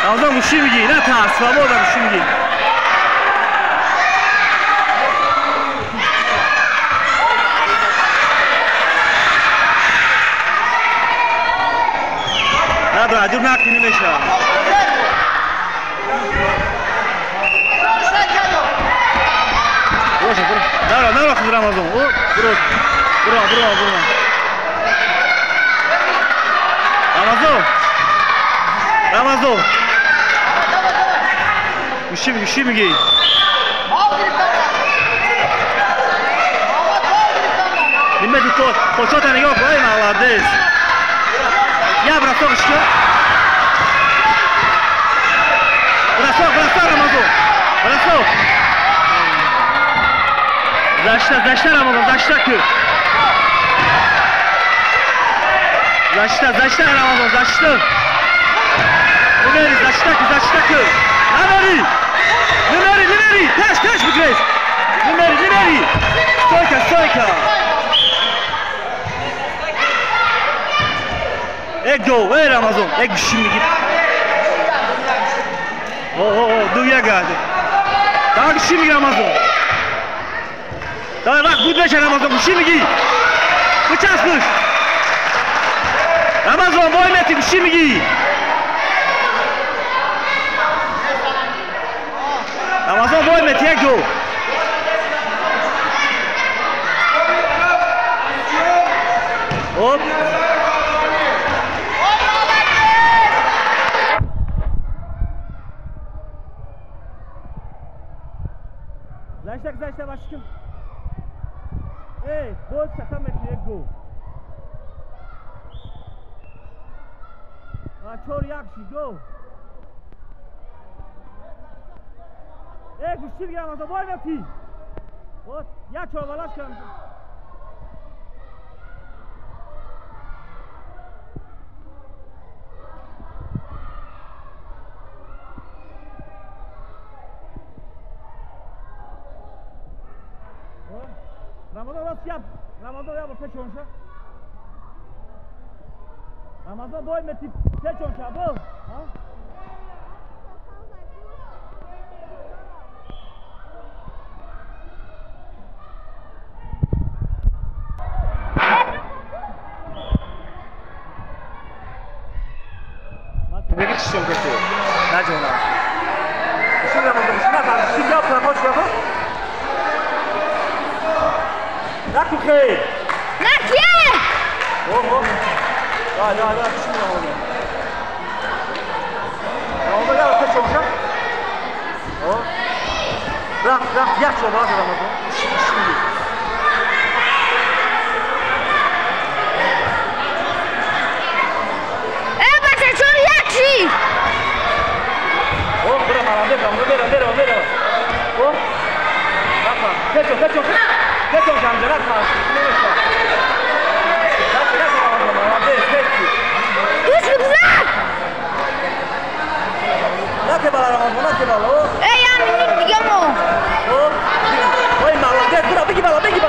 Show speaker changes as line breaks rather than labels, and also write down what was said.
Рамазон гӯшӣ мегӣ, на тарс, свобода гӯшӣ мегӣ. Надо, дур накунӣ намешавад. Наро, наро худ Рамазон. О, буро, буро, буро, буро. Рамазон. Рамазон. Гӯшӣ мегӣ, гӯшӣ мегӣ. Нимеди то, почота нигоҳ кун, эй молодец. Я бросок шкё. Бросок, бросок, Рамазон. Бросок. Защита, защита, Рамазон, защита кун. Защита, защита, Рамазон, защита. Нумери, защита кун, защита кун. Нумери! Нумери, нумери! Таш, таш бигрез! Нумери, нумери! Стойка, стойка! Як гол, эй Рамазон, як гӯшӣ мегӣ. О, о, о, ду як гад. Давай гӯшӣ мегӣ Рамазон. Давай вақт буд меша Рамазон, гӯшӣ мегӣ. Бичаспиш. Рамазон бой мети гӯшӣ мегӣ. Рамазон бой мети як гол. Оп. Защита, защита, башким. Эй, бой сата мети як гол. А чор як ши гол. Эй, гӯшӣ мегӣ Рамазон, бой мети. Вот, як чор балаш кардам. Рамазон рост яп. Рамазон я бо печонша. Рамазон бой мети печонша, бо. Ҳа? Меги чӣ кардӣ? Наҷонам. Гӯшӣ Рамазон, гӯшӣ на, гӯшӣ яп, проход шава. Накухей!
Накие!
О, о! Давай, давай, давай, гӯшӣ Рамазон. Рамазон, я печонша. О! Рафт, рафт, як шо баз Рамазон. Гӯшӣ, гӯшӣ мегӣ.
Э, бача, чор як ши!
О, бира, молодец, Рамазон, бера, бера, бера. О! Рафа, печон, печон, печон, шамҷа, рафа, намеша. Рафа, рафа, Рамазон, молодец, печи.
Гӯш бигзар!
Нате бала, Рамазон, нате бала, о!
Э, я минут дигамо.
О! Ой, молодец, бира, беги бала, беги бала.